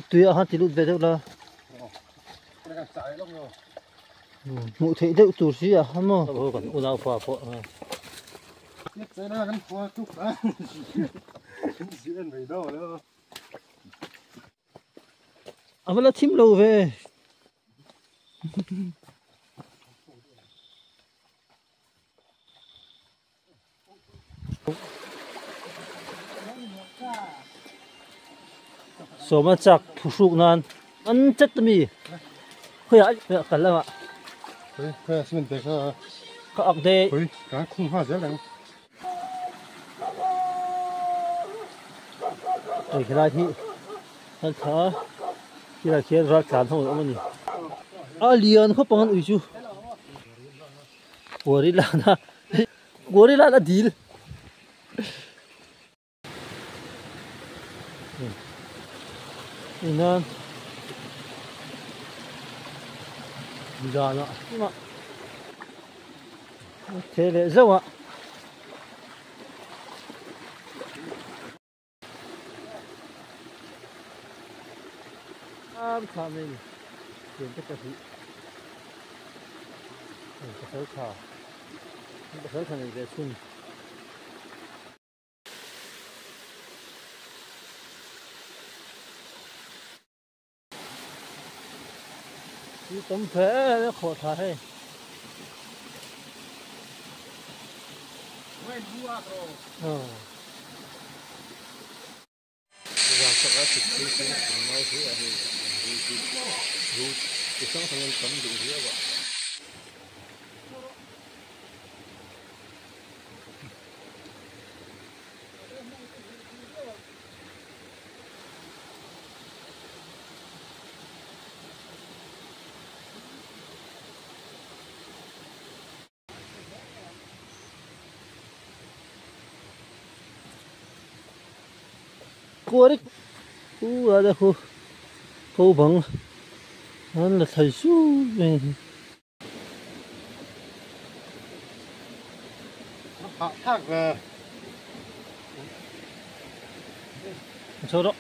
Tuiah khan ti lut ve deuh la. Hmuh theih deuh tur si a khan maw. Kan unaupa pawh. A va la thim lo ve. Sawma chak phuhruk nan an chet a mi khawiah kal lamah ka ak de hei helai hi an thla a helai khian raltlan ho an awm a ni a lian khawp ang an ui chu. Gorilla na gorilla na dil ina zana ma the leh zauh a. Am tha mai ni thian te pahnih hei pasal tha pasal tha nei ve chhun. Chu tam fe a khawh thla hei. Kuar u a te khu ko bang an la thlai su mai a ni. Chho rawh.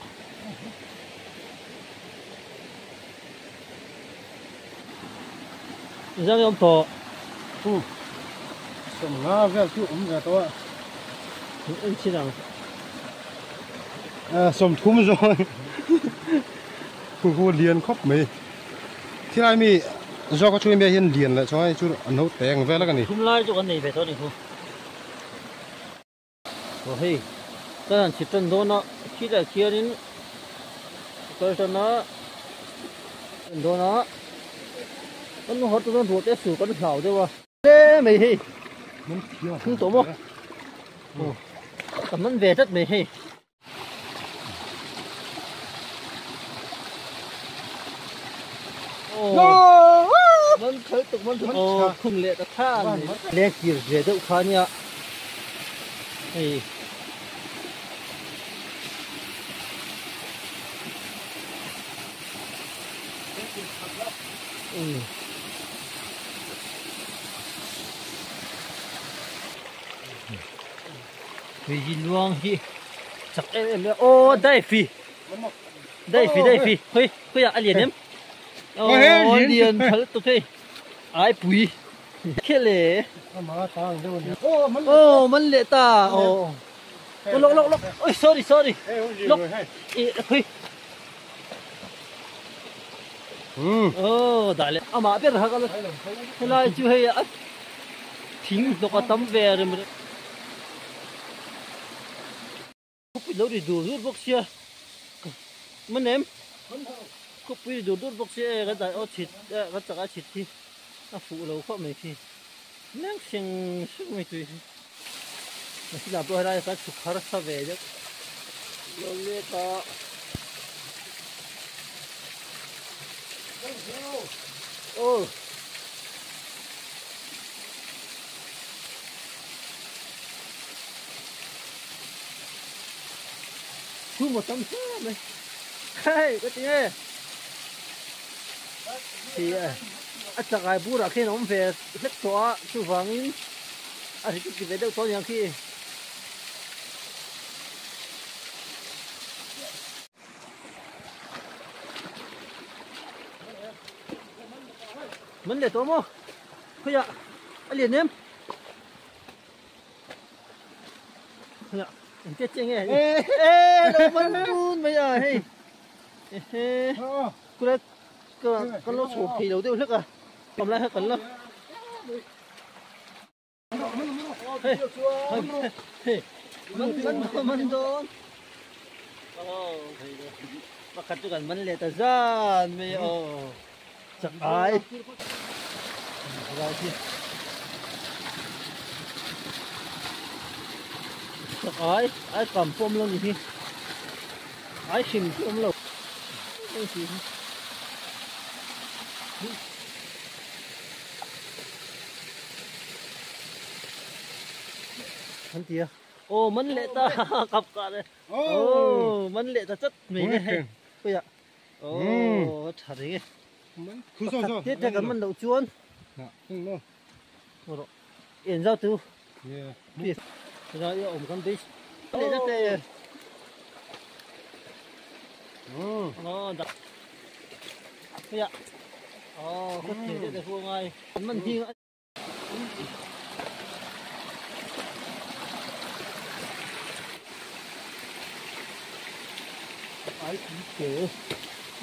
Zang i awm tawh. Sawmnga vel chu awm ve tawh a. En chin ang. Sawmthum zawng hu hu lian khawp mai. Thilai mi zawk a chu emaw hian lian leh chuan hei chu a no teng vel a ni. Thum lai chu kan nei ve tawh a ni khu. Aw hei kan han chhit tan dawn a khilaiah khianin a kal tan a tan dawn a kan nu har chuan ruah te a sur kan hlau deuh a. Hle mai hei thung tawh maw aw ka man ve tlat mai hei. Man khalh tuk man tuk aw khum leh ta tha an ni. Leng kir ve deuh kha nia hei. Tui hi luang hi chak em em mai a aw daifi daifi daifi khawi khawi ah a lian em aw lian tha lutuk hei ai pui khel e aw man leh ta aw lawk lawk lawk oi sorry sorry lawk e khawi aw dah leh amah ber kha ka la helai chu hei a thing hnawk a tam ve rem rem khawpui lo ri dur dur bawk sia man em khawpui ri dur dur bawk sia e ka dai aw chhit ka chak a chhit hi a fuh lo khawp mai khi leng seng seng mai tui hi mahse pawh helai ka chhuk harsa ve deuh lo let a. Aw. Thu một tấm thế mày. Hey, cái gì ấy? Thì à, chắc ai bù ra khi nó về hết tỏa chú vàng. A ri ti ve deuh tawh aniang khi. Man leh tawh maw? Khawiah a lian em? Khawiah engtia chiah nge? E lo man dun mai a hei. Ehe. Kula ka kan lo chho thei lo deuh hlek a. Awm lai kha kan la. Hei hei man man man dawn. Pakhat chu kan man leh ta zan mai a aw. Chak ai. Chak ai ai kam pawh awm lo ni hi. Ai hrim chu awm lo. An ti a aw man leh ta kap kah le aw man leh ta chat mai le hei khawiah aw tha reng e pakhat te te kan man loh chuan rawh en zau tu helai a awm kan base leh zet e aw dah khawiah aw khaw thei deuh te huang ai an man hing Ai pui te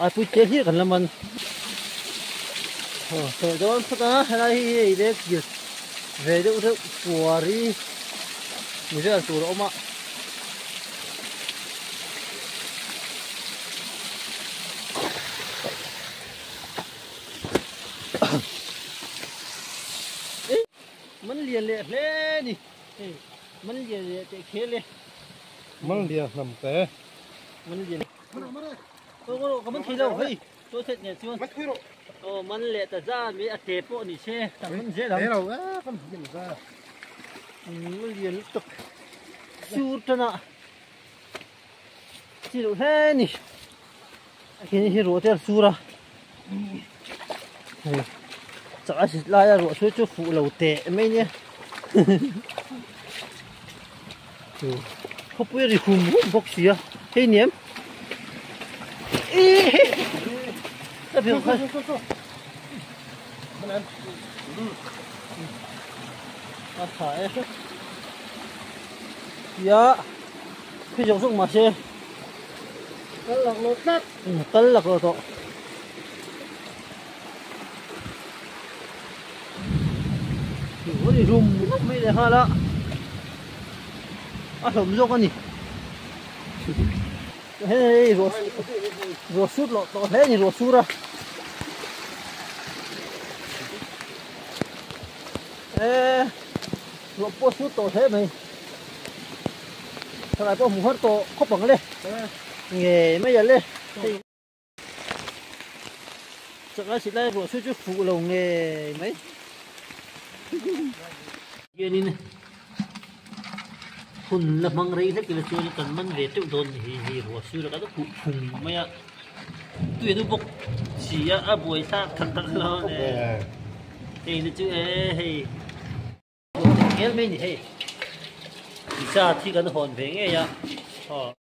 ai pui te hlir kan la man aw tawh dawn phawt a helai hi hei le kir ve deuh deuh puari ni vel tur a awm a. Man lian leh hle ni hei man lian leh teh khel e man lian hnam te man lian aw ka man thei lo hei chaw thet nge chuan aw man leh ta zan mai a te pawh ni se ka man zel ang te lo e kan hmu za man lian lutuk sur tana chi loh hle ni a khi hi ruah te a sur a hei chak a sit lai a ruah chu chu fuh lo teh mai nia chu khawpui a ri hum hum bawk si a hei niam a tha e tia khi zawng zawng mahse kal lak lo tlat kal lak lo tawh rum rum mai leh nghal a a hlawm zawk a ni hei ruah ruah sur loh tawh hle a ni ruah sur a e ruah pawh sur tawh hle mai thalai pawh hmu har tawh khawp ang le nge mai a le hei chak lai ruah chu chu fuh lo nge mai hianin hun la hmang rei hlek ila chuan kan man ve teuh dawn ni hi hei ruah sur a kan huh phung mai a tui anu bawk si a a buai thlak tak tak lo a ni hei na chu e hei ngel mai ni hei pizza thi kan hawn ve ngei a aw.